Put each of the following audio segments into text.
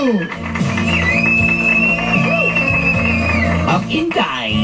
Of Inday.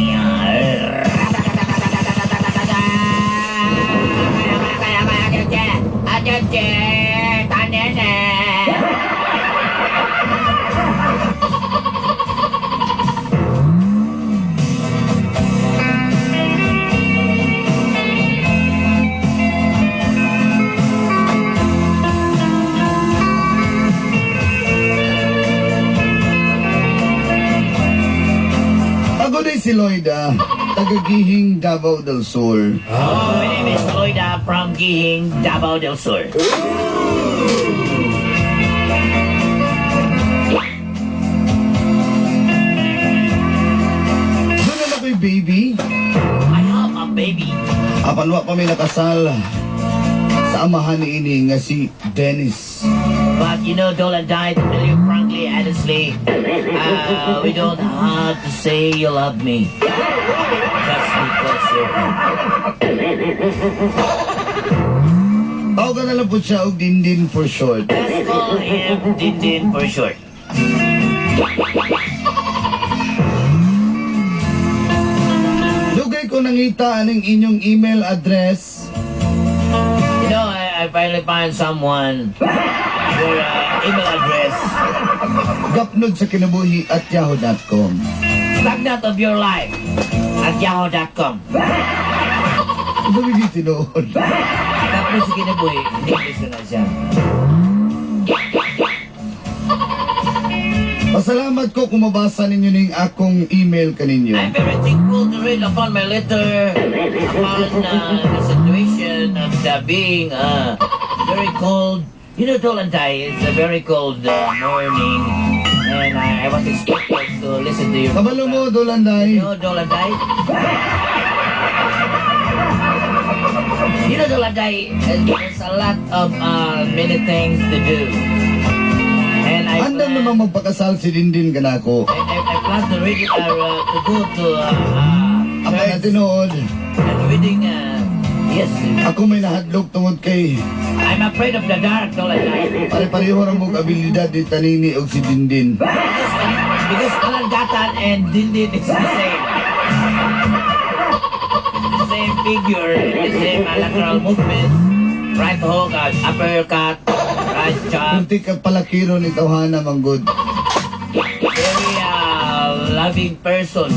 Ako din si Loida, taga-Gihing, Davao del Sur. Oh, my name is Loida from Gihing, Davao del Sur. Doon na ako'y baby. I have a baby. Apan wa pa mi nakasal sa amahan ni ini nga si Dennis. But you know, Dolanday, to tell you frankly, honestly, we don't have to say you love me. Just because you're Tawagan na lang po siya og Dindin for short. Let's call him Dindin for short. Dugay ko nangita aning inyong email address. You know, I finally find someone your email address. gapnodsakinabuhi@yahoo.com. Stagnant of your life at yahoo.com. Ano ba tinuod? Tapos sa kinabuhi, English na siya. Pasalamat ko kung mabasa ninyo ning akong email kaninyo. I'm very thankful to read upon my letter upon the situation of the being very cold. You know, Dolanday, it's a very cold morning, and I was expected to listen to your Kabalo mo, Dolanday. You know, Dolanday? You know, Dolanday, there's a lot of many things to do. And I Andam plan, naman magpakasal si Dindin kanako. I plan to read it, to go to Ang na church tinuod, and reading, yes. Ako may nahadlok tungod kay I'm afraid of the dark, Dolanday. Pare-pareho ra mong abilidad ni Tanini og si Dindin. Because Alan Gatan and Dindin is the same. The same figure, the same lateral movement. Right hook, uppercut, right chop. Muntik ka palakiro ni Tawhana manggod. Very loving person.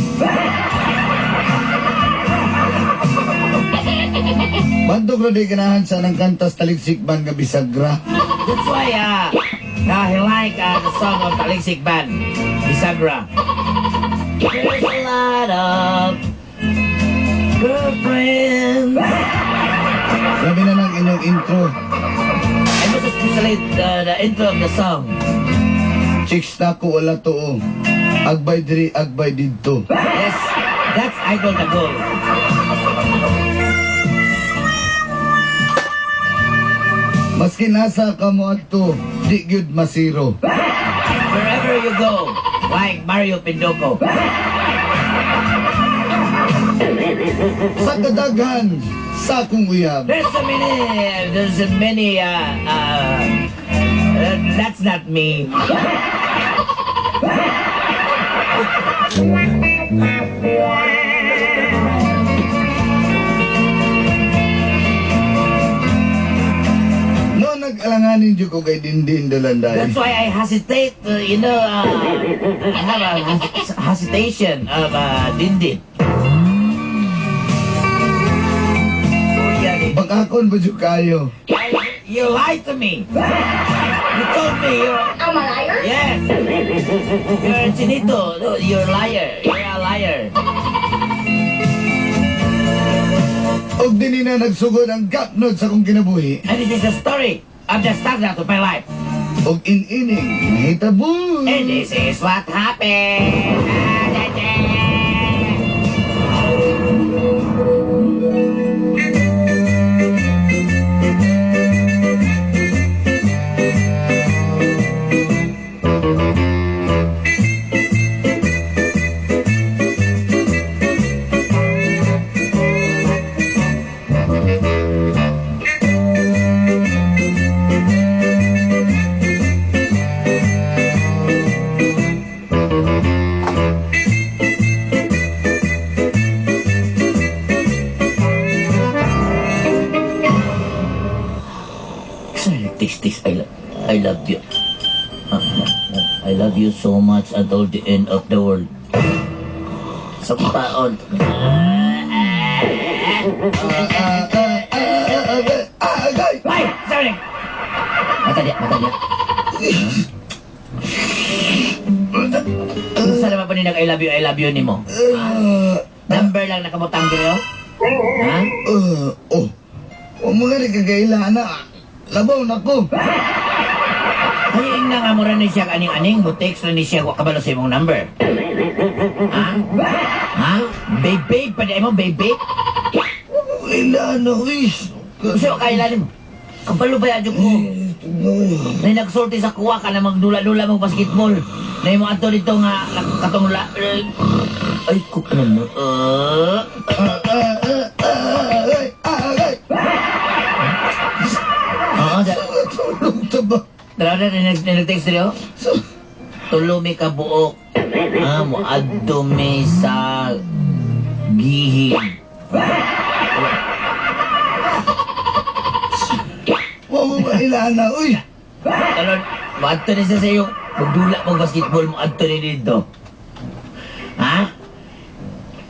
Bandog ra di ganahan sa nang kanta sa Taligsik Band nga Bisagra. That's why he like the song of Taligsik Band, Bisagra. There's a lot of girlfriends. Grabe na lang inyong intro. And most especially the intro of the song. Chicks na ko wala tuo. Agbay diri, agbay didto. Yes, that's Idol the Goal. Maski nasa ka mo adto, di gyud masiro. Wherever you go, like Mario Pindoco. Sa kadaghan, sa akong uyab. There's so many, that's not me. No, nag-alanganin jud ko kay Dindin Dolanday. That's why I hesitate, I have a hesitation of Dindin. Bakakon ba jud kayo? You lied to me. You told me you're... I'm a liar? Yes. You're a chinito. No, you're a liar. You're a liar. Og dinhi na nagsugod ang gapnod sa akong kinabuhi. And this is the story of the start of my life. Og in-ining nahitabo. And this is what happened. love you. I love you so much until the end of the world. Sa paon. Agay! Ay! Sorry! Mata dia, mata dia. Unsa naman pa ni nag I love you nimo? Number lang nakabutang diri oh. Ha? Oh. O mga ni kagaila na. Labaw na ko. Ay, ingna nga mura ni siya aning-aning mo text na ni siya wa kabalo sa imong number. Ha? Ha? Babe, babe, pa di mo babe, babe. Kaila na, uy. Kasi wa kailan mo. Kabalo ba yan ko? Na nagsulti sa kuwa ka na magdula-dula mong basketball. Na imo ato dito nga katong la. Ay, kuk na mo. Agay! Agay! Oo, Tulog ta ba? Dara na nag-text diri oh. Tulo mi ka buok. Ah, mo adto mi sa gihim. Wa mo kaila na, uy. Talon, mo adto ni siya sa iyo. Magdula mong basketball mo adto ni dito. Ha?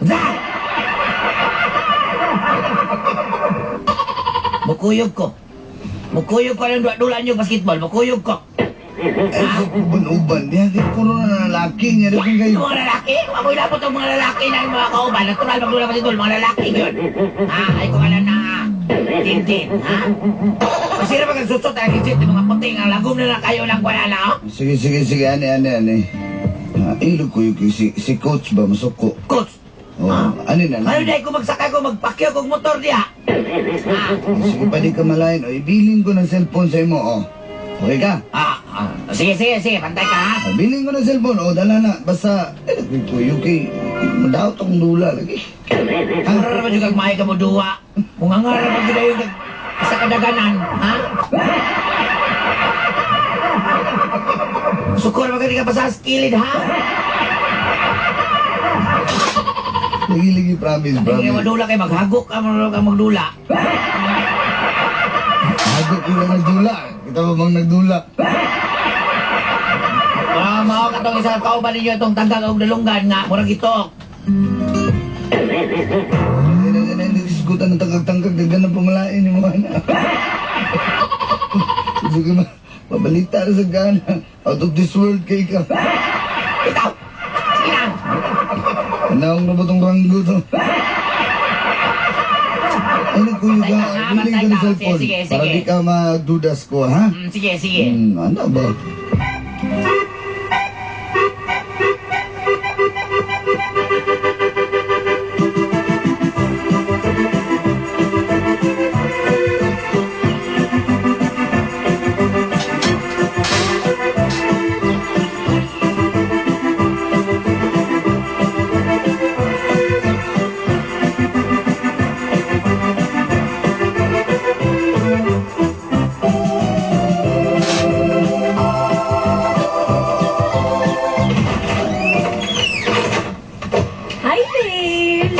Za! Mukuyog ko. Mukuyog ko ng dula niyo basketball. Mukuyog ko. Eh, uban-uban niya. Di puro na lalaki niya. Di kayo. Yung mga lalaki, amoy labot ang mga lalaki na yung mga kauban. Natural magdula basketball, mga lalaki yun. Ha? Ay ko ka na tintin, ha? Masira pa kang susot ang higit ng mga puting ang lagom na lang kayo ng wala na, oh. Sige, sige, sige. Ani, ani, ani. Ilog ko yung si coach ba? Masuko. Coach, Oh, ani na ano lang. dahil ko magsakay ko, magpakyo kong motor diha? Ha? Sige pa di ka malain. O, ibilin ko ng cellphone sa imo, oh. Okay ka? Sige, sige, sige, pantay ka, ha? Bilin ko ng cellphone, oh, dala na. Basta, eh, ko yung kay, madaot akong dula lagi. Ha? Mura naman yung kagmay ka mo duwa. Kung ang nga naman yun yung sa kadaganan, ha? Sukor naman ka pa sa kilid, ha? Lagi, lagi, promise, Hindi promise. madula kay maghagok ka, mo ka magdula. Hagok ko lang nagdula. Kita ba bang nagdula? Mga mao katong isa kauban ninyo itong tanggang og dalunggan nga murag itok. Nagdiskutan ng tangkag-tangkag, daghan ng pamalain yung mga anak. Sige ma, mabalita na sa gana. Out of this world kay ka. Ikaw! Sige na! Naong na ba itong ranggo to? Ay, nagkuyo ka. Bantay ka, Biling ka ng bantay ka. cellphone. Sige, sige, Para sige. di ka magdudas ko, ha? Sige, sige. Ano ba? Hi, babe!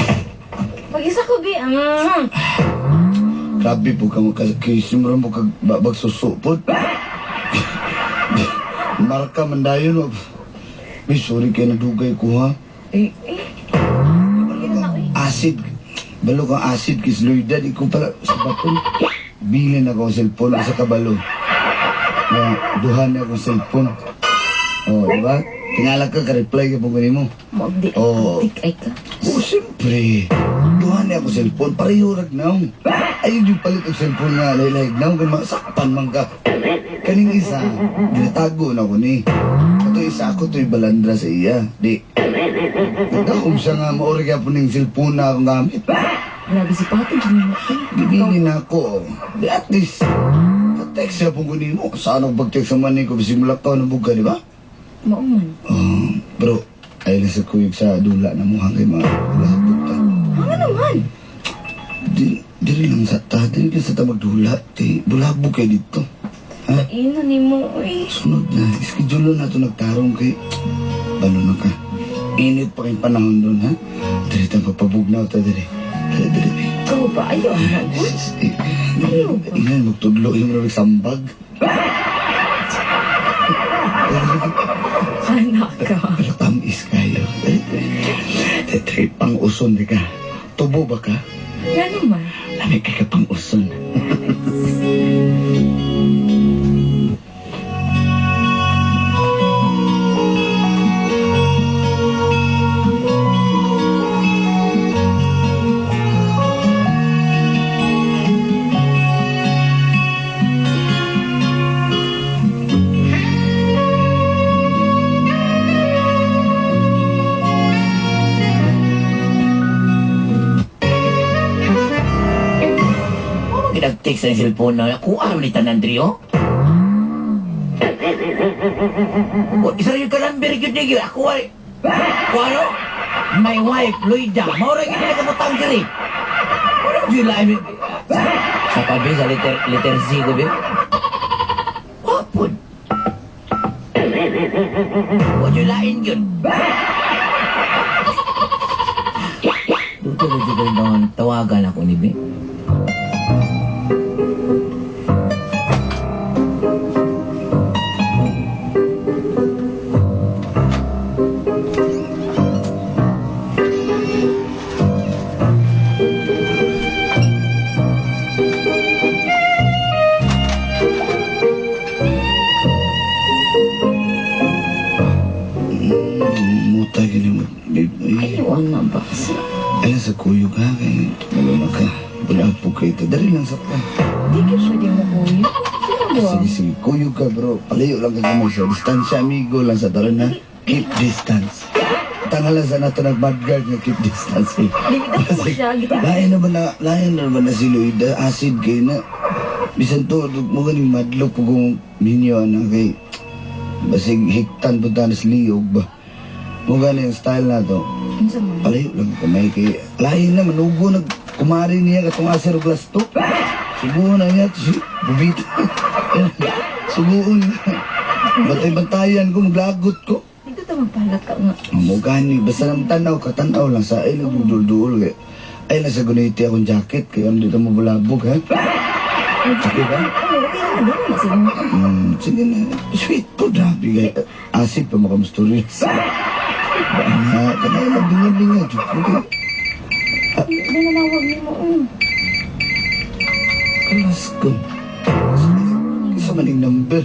Pag-isa ko, bi. Grabe po ka magkakis. Mo mo kag bagsusupot. Marka man dayon. Uy, sorry kay nadugay ko, ha? Eh, eh. Acid. Balo kang acid kis Lloyda. Di ko pala sa baton. Bilin ako ang cellphone sa kabalo. Na duhan na akong cellphone. Oh, di ba? Tingala ka, ka-reply ka po mo. Maugdi. Oo. Tik ay ka. Oh, siyempre. Duhan na ako cellphone. Pareho rag naong. Ayun yung palit og cellphone nga laylay naong. Kaya masakpan man ka. Kaning isa, ginatago na ko ni. Kato isa ako to'y balandra sa iya. Di. Nagdakom siya nga maori kaya po ning cellphone na akong gamit. Grabe si Pato, dyan mo. Gibili na ako. Di at least, pa-text siya po ko nimo. Saan ako pag-text naman ni ko? Simula ka ng buka, di ba? Mauman. Oh, bro, ay lang sa kuyog sa dula na mo hanggang mga ulabot ta. Hanga naman. Dili lang sa ta, dili lang sa ta magdula. Di, bulabog kay dito. Ha? Ina ni mo, uy. Sunod na, schedule na ito nagtarong kay... Balo na ka. Init pa kayong panahon doon, ha? Dili ta pagpabugnaw ta, dili. Dili, dili, dili. Ikaw ba? Ayaw na, uy. Ayaw ba? Ingan, magtudlo yung mga sambag. Anak ka. Pero tamis kayo. Dali, pang-uson di ka. Tubo ba ka? Nga naman. Lamig kay ka pang-uson. Ano ginag-text ang cellphone na? Ako araw ni Tanan Drio. Isa rin ka number yun niyo. Ako ay... Ako ano? My wife, Loida. Maura yun na kabutang diri. Wala ko sila. Sa kabi, sa letter C ko, be. Wapod. Huwag yun lain yun. Dito ko dito tawagan ako ni Be. Muta gini mo, babe. Ay, Ay, wala ba? ala sa kuyog ha, kay malo na ka. Wala po kayo. Dali lang sa ka. Di ka pwede mo kuyo. Sino ba? Sige, sige. Kuyog ka, bro. Palayo lang ka gamay sa distansya, amigo lang sa taron na. Keep distance. Tangalan sa nato nag-bodyguard nga keep distance. Eh. Di bitaw ko siya. Lain naman na, lain naman na si Lloyd. Acid kayo na. Bisan to, mo ganing madlok po kung ninyo, ano, kay basig hiktan po tanis liyog ba. Mo gani ang style na to. Unsa man? Palayo lang kamay kay lain na manugo nag kumari niya katong aser og lasto. Subuon na niya si bubit. Subuon. Bantay-bantayan ko maglagot ko. Dito ta magpalat ka nga. Mo gani basta nang tanaw ka tanaw lang sa ay nagdulduol kay. Ay nasa guniti akong jacket kay ano dito mo bulabog ha. Okay ba? Oo, okay na. Di na sige. Sige na. Sweet po, grabe kay. Acid pa makamusturya. Ah, kanay magbinga-binga. Okay. Nananawag ni mo. Kalas ko. Isa man yung number.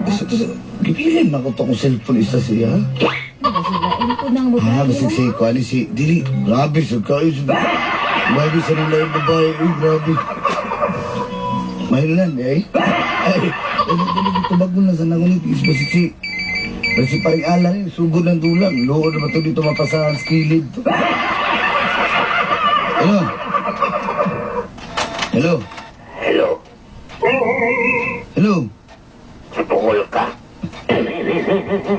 Isa to sa... Gibilin na ko to akong cellphone isa siya. Ano ba sila? Ano po nang babae? Ah, basig siya ko. Ano si... Dili. Grabe sa kayo. Grabe sa nila yung babae. Uy, grabe. Mahilan eh. Ay, ano tumago na sa nangunit. Basig si... Basig paring alan eh. Sugod ng dulang. Loob na ba ito dito mapasahan sa kilid to? Hello? Hello? Hello. Hello? Sa pukol ka? Hello?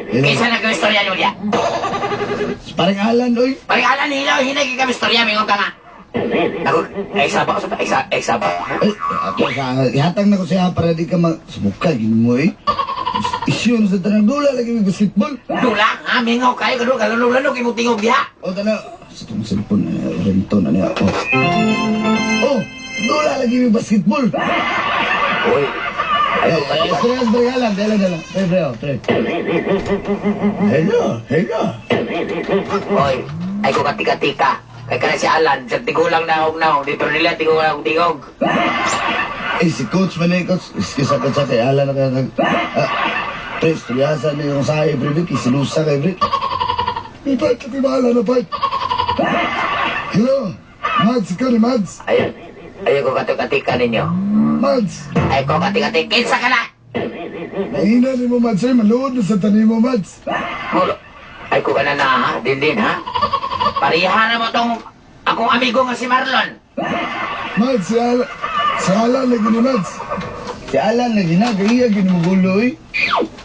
Kaysa nagka-istorya niyo diya. Parang Alan, oy. Pag-alan hilaw, hinagi kami istorya, mingon ka nga. Ako, ay saba, ay sa, ay saba. Ay, ako sa ihatag na ko siya para di ka sumuka, gini mo eh. Isyon sa tanang dula lagi may basketball. Dula, ha, mingaw kayo, kadu, kalunong-lanong, imong tingog diha. O tanaw, sa itong cellphone, ringtone, ano yan, oh. Oh, dula lagi may basketball. Uy, Ay, ay, stress, pre, alam, dala, dala. Pre, pre, oh, pre. Hello, hello. Oy, ay ko katika-tika. Kay kana si Alan, sa tigulang na og naong, dito nila tigulang og tingog. Eh, si coach man eh, coach. Excuse ako sa kay Alan na kaya nag... Ah, pre, istoryasan niyo yung sahi, pre, Vic. Isilusa kay, pre. May fight ka, bahala na fight. Hello, Mads, ikaw ni Mads. Ay, ay ko katika-tika ninyo. Mads, Ay ko katika-tika, kinsa ka na? mahina ni mo Mads, ay maluod na sa tanim mo Mads. Mulo. Ay ko kana na ha, din din ha. Pareha na mo tong akong amigo nga si Marlon. Mads, si Alan lagi ni Mads. Si Alan lagi na, kaya ginimugulo eh.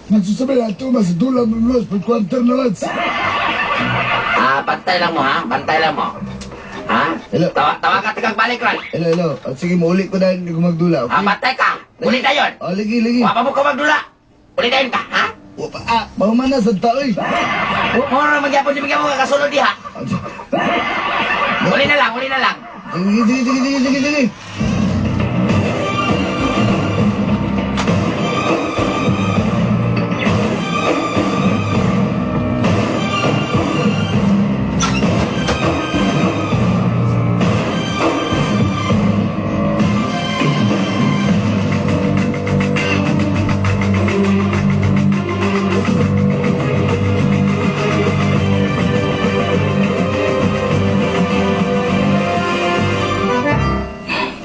Mads, sabi na ito, mas dula mo Mads, pag-quarter na Mads. Ah, bantay lang mo ha, bantay lang mo. Ha? Hello. Tawa tawa ka tikag balik ron. Hello, hello. At sige, mauli ko dahil hindi ko magdula, Ah, okay? bantay ka. Uli dayon. Oh, lagi, lagi. Wa pa mo ka magdula. Uli dayon ka, ha? Oh, ah, pahuman na sa tao eh. Mo na magyapon di magyapon ka kasulod diha. Uli na lang, uli na lang. Sige, sige, sige, sige, sige, sige.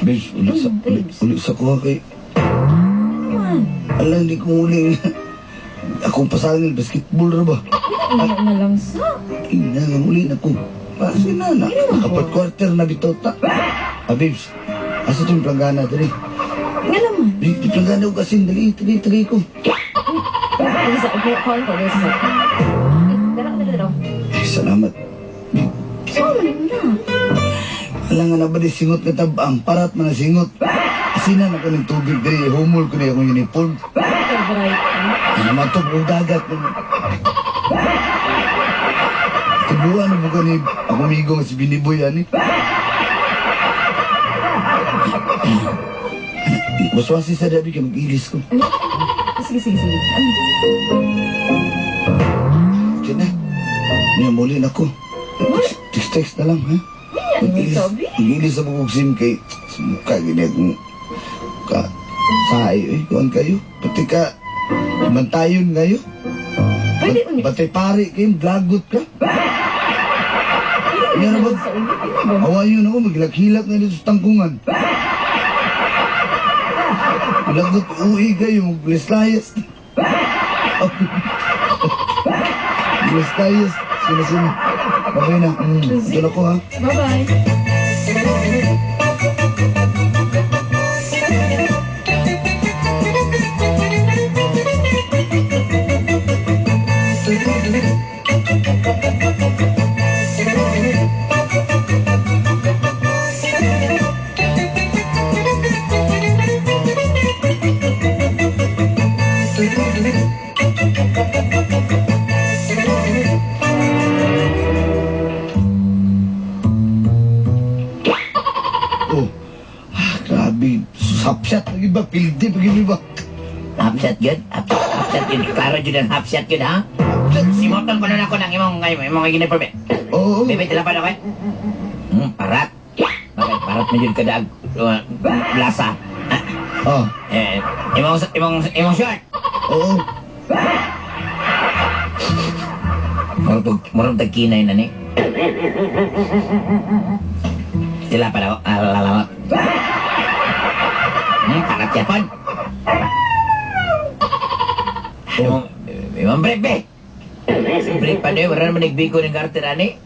Babes, uli sa kuha kay... Ala, hindi ko muli. Akong pasangil, basketball ra ba? Ano na lang sa? Ina, nga muli na ko. Kasi na, na. Nakapat quarter na bitaw ta. Ah, babes, asa itong planggana, dali. Nga naman. Di planggana ko kasi, dali, dali, dali ko. Ay, sa call ko. Sa. Dara ka dala. Ay, salamat. Saan man na? Ala nga na ba di singot nga tabang, parat man na singot. Asinan ako ng tubig dali, humol ko na akong uniform. Favorite. Ano man ito, buong dagat. Tubuan na buka ni ako amigo nga si Biniboy, ani. Waswasi sa dabi ka mag-ilis ko. Sige, sige, sige. Ano? Sige na. Niya, muli na ko. Text-text na lang, ha? Mag-ilis sa bukog SIM kay sa mukha, gini akong ka saay, eh. Kuhan kayo. Pati ka, bantayon kayo. Pwede ulit. Batay pare kayo, blagot ka. Yan na ba? Awayon ako, maghilak-hilak na dito sa tangkungan. Lagot, uwi kayo, maglislayas. Maglislayas. Sino-sino. Okay na. Ito na ko, ha? Bye-bye. Oh. Ah, grabe. Sapsat lagi ba? Pildi pag iba. Upset yun? Upset yun. Klaro yun ang upset yun, ha? Simotol ko na lang ako ng imong uniform, eh. Oo. Bebe, tilapan ako, eh. Parat. Bakit? Parat mo yun kadag. Lasa. Ah, Eh, imong short. oo. Murag tagkinay na ni. Tilapan ako. Alalala. Parat yapon. Oh. Imong break, be. Break pa niyo, wala naman nagbigo ng garter, ani.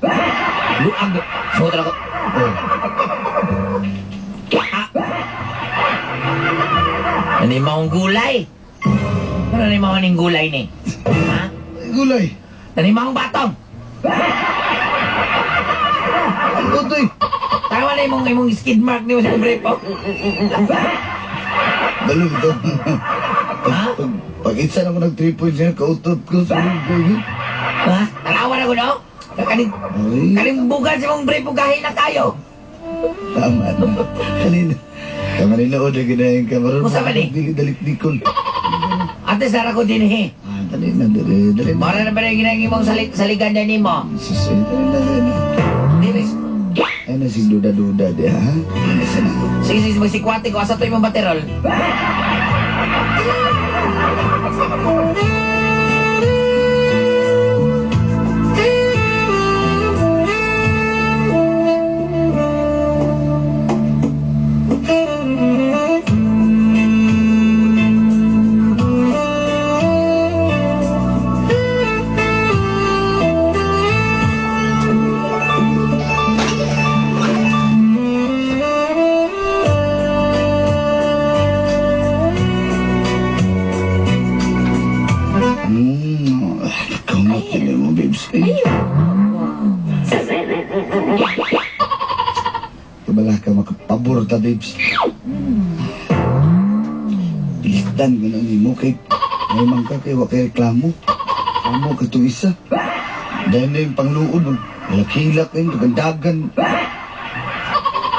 Luag. Suot ako. Oh. Ah! Nanimaw ang gulay. Ano nanimaw ang gulay ni? Ha? Gulay. Nanimaw ang batong. Ano to eh? Tama na imong skid mark niyo sa brief, oh. Balo ito. Ha? Pag isa na ko nag 3 points niya, kautot ko sa mga. Ha? Tarawan ako, no? Kaning, Ay, kaning bugan sa imong brief, gahi na kayo. tama na. Kanina. Tama nila o, ginayin ka. Maroon Musa ba ni? Dili dalit dikon. Ate, sara ko din, eh. Ah, dali na, dali, dali na. Mara na ba na ginang imong saligan na nimo? Sus, eh, dali na, dali na. Dili. Ay na, sig duda-duda di, ha? Ano na? Sige, sige, magsikwate ko. Asa to imong baterol? Kamot yun mo, babes. Ay, kabala ka makapabor ta, babes. Pilitan ko na nimo kay may mangka kay wa kay reklamo. Amo ka to isa. Dahil na yung pangluod, hilak-hilak kayo, dagan-dagan.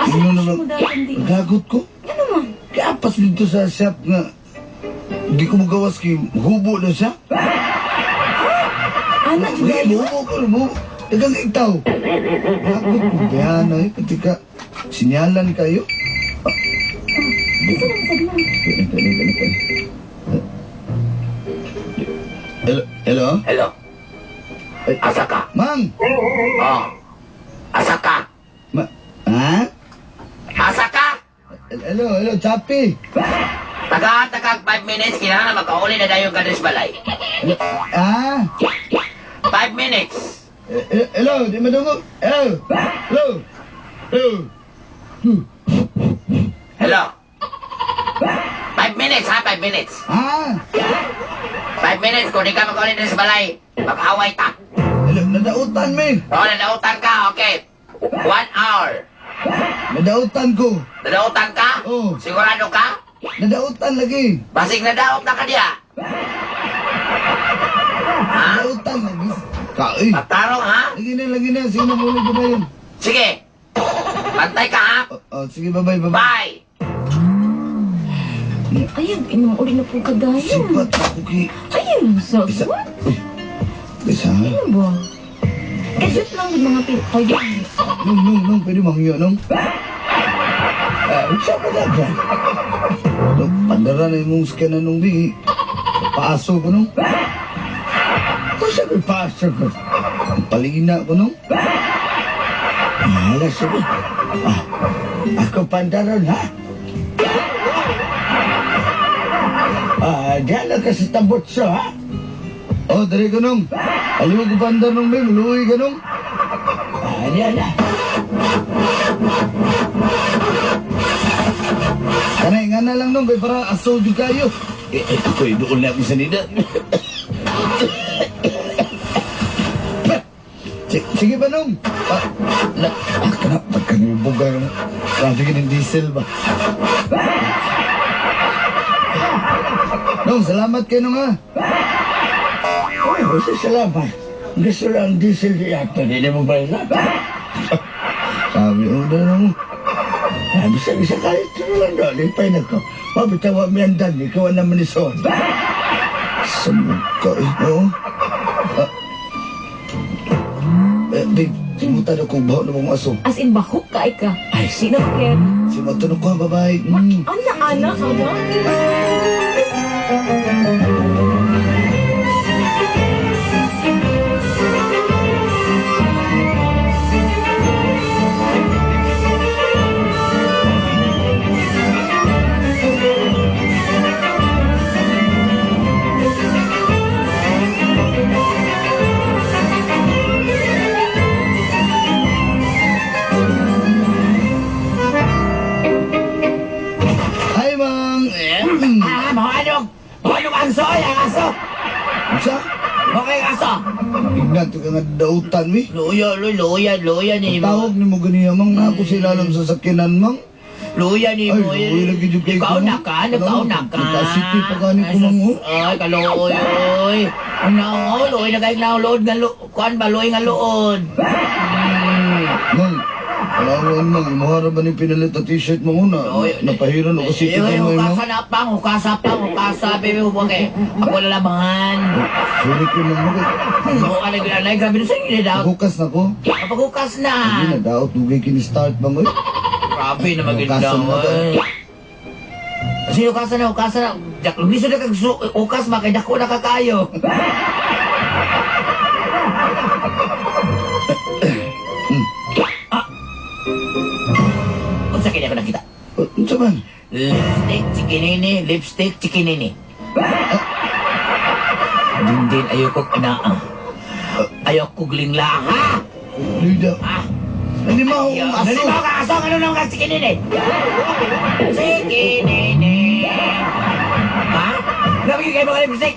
Asa Ano na naman? mo dagan di? Gagot ko. Ano man? Kaya pas dito sa shop nga, di ko magawas kay hubo na siya. Ana, Uy, judayo. hubo ko, hubo. Dagang itaw. Gagot ko, bayana eh. Pati ka, sinyalan kayo. Isa lang sa glan. Hello? Hello? Hello. Ay. Asa ka? Mang! Oh. Asa ka? Ma ha? Asa ka? Hello, hello, Chappy! Taga-tagag 5 minutes, kailangan na magkauli na dayon ka diri sa balay. Ah? 5 minutes. Hello, di madungog. Hello! Hello! Hello! Hello. 5 minutes ha, 5 minutes. Ah! 5 minutes, kung di ka magkauli diri sa balay, mag-away ta. Hello, nadautan me! Oo, nadautan ka, okay. 1 hour. Nadautan ko! Nadautan ka? Oo. Sigurado ka? Nadautan lagi! Basig nadaot na ka diya. Ha? Nadautan lagi! Kaoy! Pagtarong ha? Lagi na, lagi na. Sige na, muli, bye yun. Sige. Bantay ka ha? Oh, oh, sige, bye-bye, bye-bye. Bye. Ay, inom uli na po kadayon. Sipat ako kay... Ayun, sa Isa. what? Uy, bisa. Ano ba? Kadyot lang yung mga pil... Nung, nung, nung, pwede mangyo, nung. Ah, siya pa na ba? Nung, pandara na yung scan na nung di. Paaso ko, nung. Kung sa may paso ko. Ang palina ko, nung. Hala, sige. Ah, ako pandaron, ha? Ah, diyan lang ka sa tambutso, ha? Oh, dali ko, nung. Alam mo ko pandar, nung, may muluwi ka, nung. Ah, diyan na. Kanay, nga na lang, nung, kay para aso jud kayo. Eh, eh, ako, eh, doon na ako sa nida. Sige ba, nung? Ah, la, ah, kana, pagkanibuga, nung. Grabe ka ng diesel ba? Nung, salamat kayo, nung, ha? Oh, sa salamat. Gusto lang diesel di ato, di na mo bayla. Sabi, oh, na, nung. Ah, bisa bisa kali ito lang doon, lipay na ko. Mabitawa mi ang dan, ikaw naman ni Son. Samog ka, eh, oo. Ah, eh, babe, simutan ako, baho na bang aso. As in, bahok ka ay ka. Ay, Di na care. Simutan ako, babae. Ana, ana, ana. Hi, Mang! Ah, mga anong! Mga anong aso ay, ang aso! Unsa? Mga kayong aso! Ignan to ka nga dautan, mi. Luya, luya, luya, luya ni mo. Tawag ni mo ganiya, Mang, na ako sila lang sa sakyanan, Mang. Luya ni mo. Ay, luya lagi jud kay Ikaw ko, na Mang. ka, nagkaw na ka. Nagka-city pa gani ko, Mang, oh. Ay, kalooy, oy. Ang naong, luoy na kayo naong lood nga kuan ba, luoy nga lood. Mang, kailangan, Mang, imuhara ba ni pinalit na t-shirt mo una? Luoy. Napahiran ako city Eh, ka mo, Mang. hukasa na pang, hukasa pang, hukasa, baby, huwag eh. Ako na lamangan. Sorry ko, Mang. Oo, ano ginanay, grabe na sa inyo daw. Hukas na ko. Kapag hukas na. Hindi na, daot, dugay kini-start, Mang, oy. Grabe na maganda. Hukasan na ba? Kasi hukasan na, hukasan na. Dak, gusto na kag hukas ba, kay dako na kakayo. Ah. Unsa kini ako nakita? Oh, unsa man? Lipstick chikinini, lipstick chikinini. Dindin ayoko anaa. Ayoko glingla ha. Lida. Ah. Nanimaho ang aso. Nanimaho ka aso, ano naman ka chikinini? Chikinini. Ha? Grabe kayo mga lipstick.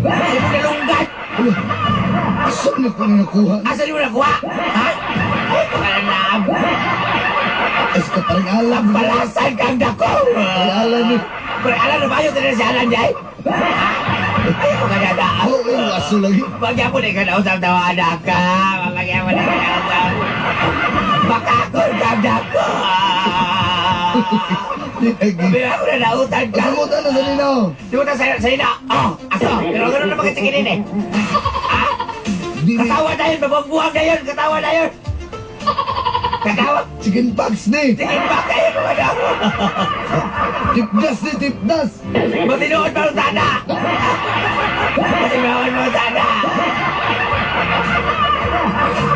Ay mo nalunggan. Ala, asa na ko na nakuha? Asa mo nakuha? Ha? Ay, pakalanab. Ay, sa kaparing alam. Palasan kang dako. Paring alam ni. Paring alam na ba yung tinasyalan niya? Ha? Ayaw ko ka na. Oh, ay, aso lagi. Magyapon eh ka na usap daw anak ka. Magyapon eh ka na usap. Bakakon ka na ko. Di lagi. Pero ako na nautan ka. Pagkamutan na sa ninaw. Di mo ta sa ina. Oh, aso. Pero ganun na magkasikinin eh. Di ni. Katawa na yun. Mabubuhang na yun. Katawa na yun. Katawa. Chicken pox ni. Sige ba kayo naman ako? Tipdas ni, tipdas. Matinood pa rin sana! Matinood mo sana!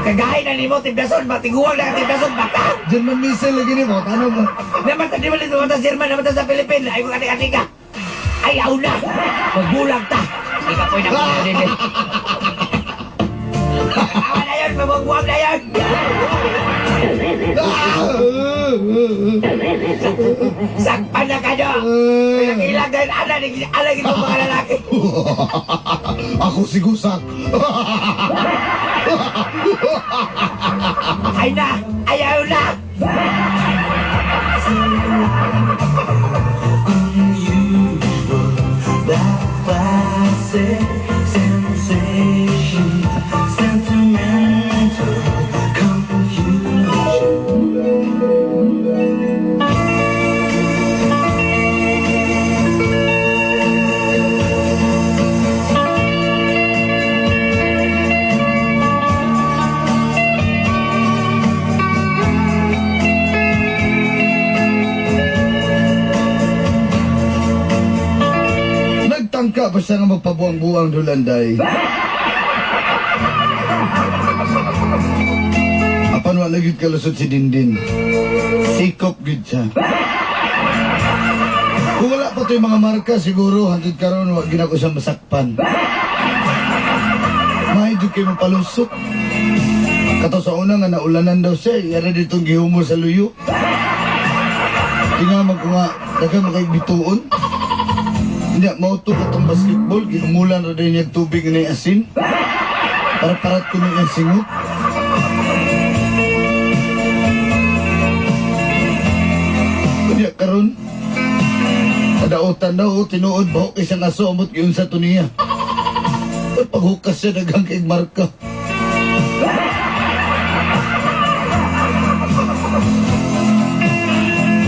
Kagahin na nimo, timdason, matiguang na timdason, bata! German missile lagi ni mo. Tanong mo. Naman sa di ba nito sa German, naman sa Philippines, ay kung atika-atika! Ay, aw na! Magbulag ta! Hindi ka po na din eh. Katawa na yun, mabubuang na yun! Sakpan na kayo! Pinakilang dahil alag itong mga lalaki! Ako si Gusak. Ay na! Ayaw na! That classic sensation, sentimental confusion. Nagtangka pa siya nga magpabuang-buang dulanday. Apan wala gyud kalusot si Dindin. Sikop gyud siya. Kung wala pa to'y mga marka, siguro hangtod karon wa gina ko siya masakpan. May jud kay mapalusot. Kato sa una nga naulanan daw siya, yara ditong gihumol sa luyo. Tinga man ko nga, daghang makaibituon. Hindi, mauto ka tong basketball, giumulan ra din yung tubig na yung asin. Para parat ko nung yung singot. Kunya karon, nadaotan daw, oh, tinuod ba isang aso amot giun sa tuniya. Pero paghukas siya daghang kay marka.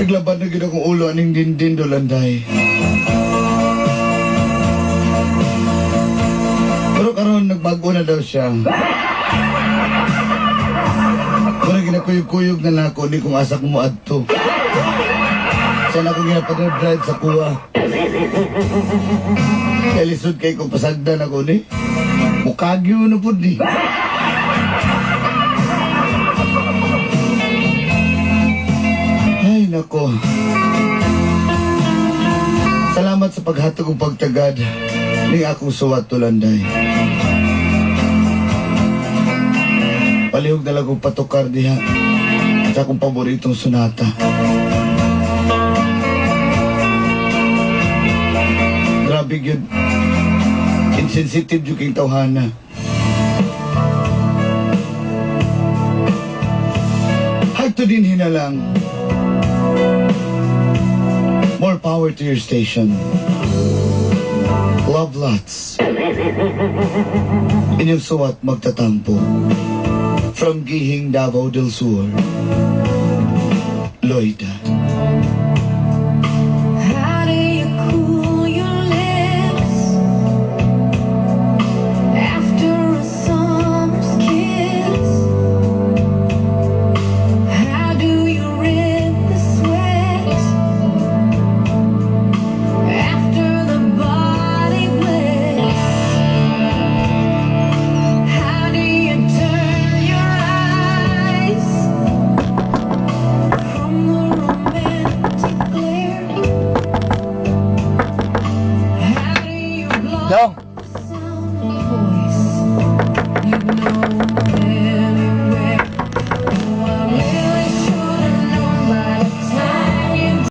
Naglaban na gid akong ulo aning dindin dolanday. Pero karon nagbago na daw siya. Pero ginakuyog-kuyog na nako ni kung asa ko mo adto. Sana akong ginapadrive sa kuwa. Kaya lisod kay kung pasagdan ako ni. Mukagyo na pud ni. Ay nako. Salamat sa paghatag ug pagtagad ni akong suwat tulanday. Palihog na lang kong patukar diha sa akong paboritong sonata. Grabe yun. Insensitive yung king tawhana. Hagto din hinalang. More power to your station. Love lots. Inyong suwat magtatampo. From Gihing, Davao del Sur. Loida. How do you cool your lips after a summer's kiss? How do you rid the sweat after the body bliss? How do you turn your eyes from the romantic glare? How do you block Dong,